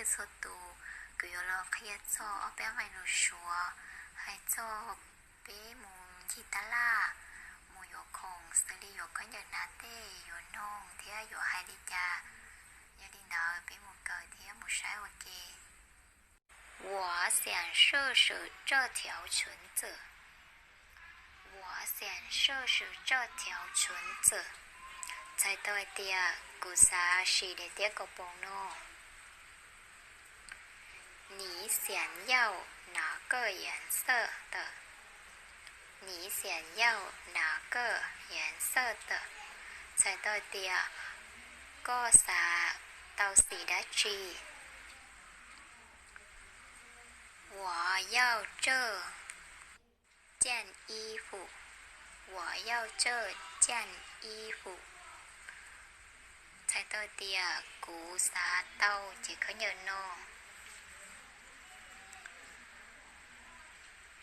Txhua tus, kuv yuav los qhia txog ob peb nqe lus Suav hais txog peb mus ncig tab laj, mus yuav khoom, xws li yuav khaub ncaws hnav tej, yuav noog thiab yuav hais li cas. Yog li ntawd peb mus kawm thiab mus saib ua ke. 我享受时这条裙子。我享受时这条裙子。 Txhais tau hais tias kuv xav siv daim tiab kaus poom no. 你想要哪个颜色的？你想要哪个颜色的？ Txhais tau hais tias koj xav tau xim dab tsi? 我要这 件衣服。我要这件衣服。 Txhais tau tias kuv xav tau cev khaub ncaws no.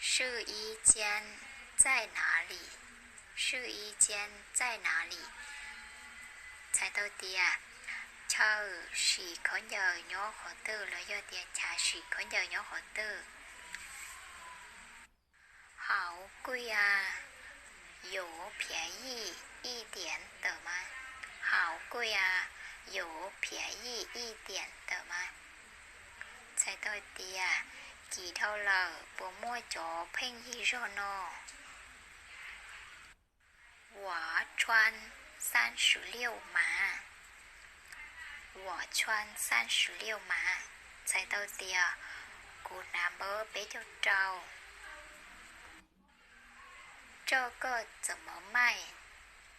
试衣间在哪里？试衣间在哪里？ Txhais tau tias chaw sim khaub ncaws nyob qhov twg los yog tias chav sim khaub ncaws nyob qhov twg. 好贵啊，有便宜一点的吗？好贵啊，有便宜一点的吗？ Txhais tau tias kim dhau lawm, puas muaj cov pheej yig zog no? 我穿三十六码。我穿三十六码。 Txhais tau tias kuv hnav npawb peb caug rau. 这个怎么卖？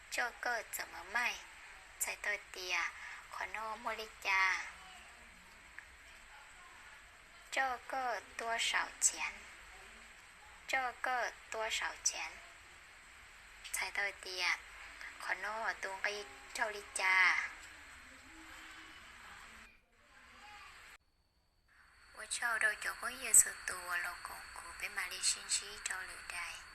这个怎么卖？ Txhais tau tias qhov no muag li cas? 这个多少钱？这个多少钱？ Txhais tau tias qhov no tus nqi raug li cas? Ua tsaug rau cov phooj ywg txhua tus uas los koom kuv, peb mam li sib ntsib rau lwm daim.